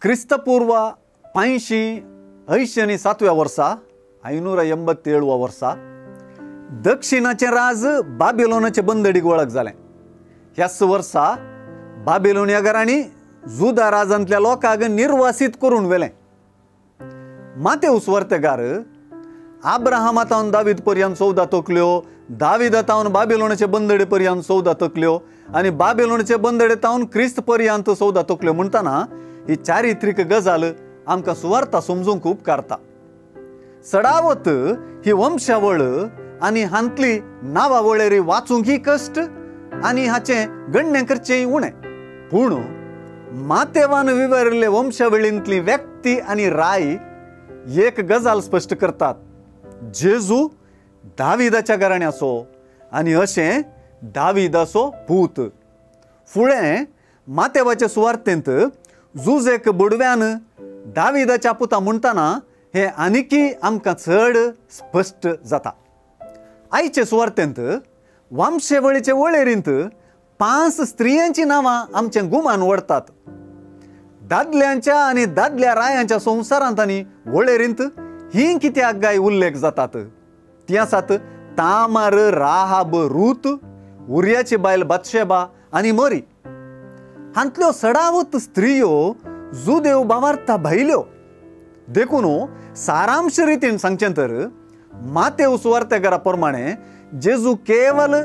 क्रिस्तपूर्व 587 आनी वर्सा 587 वर्सा दक्षिणाचें राज बाबिलोनाचे बंदडीक वळख जालें. ह्याच वर्सा बाबिलोनिया घरांनी जुदा राजांतल्या लोकांक निर्वासीत करून व्हेलें. मातेव सुवार्तेकार आब्राहामा तावन दावीद पर्यंत 14 तकल्यो, दाविदा तावन बाबिलोनाचे बंदडे पर्यंत 14 तकल्यो आनी बाबिलोनाचे बंदडे तावन क्रिस्त पर्यंत 14 तकल्यो म्हणटना ही चारित्रीक गजाल आमकां सुवार्ता समजूंक उपकारता. सडावत ही वंशावळ आनी हांतली नांवा वळेरी वाचूंकय कश्ट आनी हाचें गणणें करचें उणें. पूण मातेवान विवरिल्ले वंशावळींतली व्यक्ती आनी राय एक गजाल स्पश्ट करतात, जेजू दाविदाच्या घराण्याचो आनी अशें दाविदाचो पूत. फुडें मातेवाचे सुवार्तेंत जुजेक बुडव्यान दाविदाच्या पुता म्हणटना हें आनीकय आमकां चड स्पश्ट जाता. आयचे सुवार्तेंत वंशावळीचे वळेरींत 5 स्त्रियांची नांवां आमचें गुमान ओडटात. दादल्यांच्या आनी दादल्या रायांच्या संवसारांत आनी वळेरींत ही कित्याक गाय उल्लेख जातात? ती आसात तामार, राहाब, रूत, उरियाची बायल बातशेबा आनी मरी. हांतल्यो सडावत स्त्रियो जुदेव भावार्था भायल्यो. देखून सारांश रितीन सांगचें तर मातेव सुवार्तेकारा प्रमाणे जेजू केवल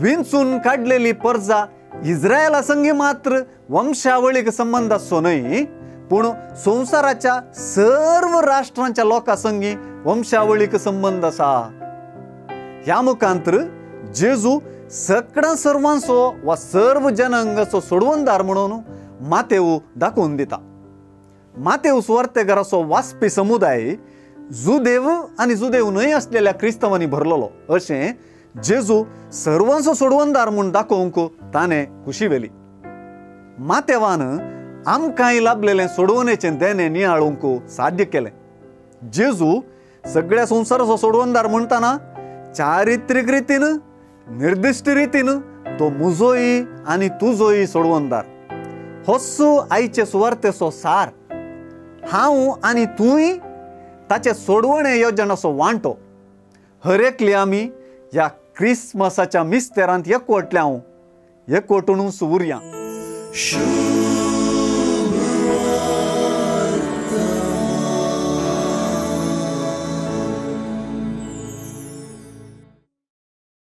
विंचून काडलेली परजा इस्रायला संगी मात्र वंशावळीक संबंद आसचो न्हय, पूण संवसाराच्या सर्व राष्ट्रांच्या लोकां संगी वंशावळीक संबंद आसा. ह्या मुखांतर जेजू सगळ्या सर्वांचो वा सर्व जनांगाचो सोडवणदार म्हणून मातेव दाखोवन दिता. मातेव सुवार्तेकाराचो वाचपी समुदाय जुदेव आनी जुदेव न्हय आसलेल्या क्रिस्तांवांनी भरलेलो अशें जेजू सर्वांचो सोडवणदार म्हूण दाखोवंक ताणें खुशी व्हेली. मातेवान आमकांय लाभलेलें सोडवणेचें देणें नियाळूंक साध्य केलें. जेजू सगळ्या संवसाराचो सोडवणदार म्हणटना चारित्रीक रितीन, निर्दिश्ट रितीन तो मुजोय आनी तुजोय सोडवणदार. होच आयचे सुवार्तेचो सार. हांव आनी तूंय ताचे सोडवणे योजनाचो वांटो. हरेकली आमी ह्या क्रिसमसाच्या मिस्तेरांत एकवटल्या, एकवटूनच उरया.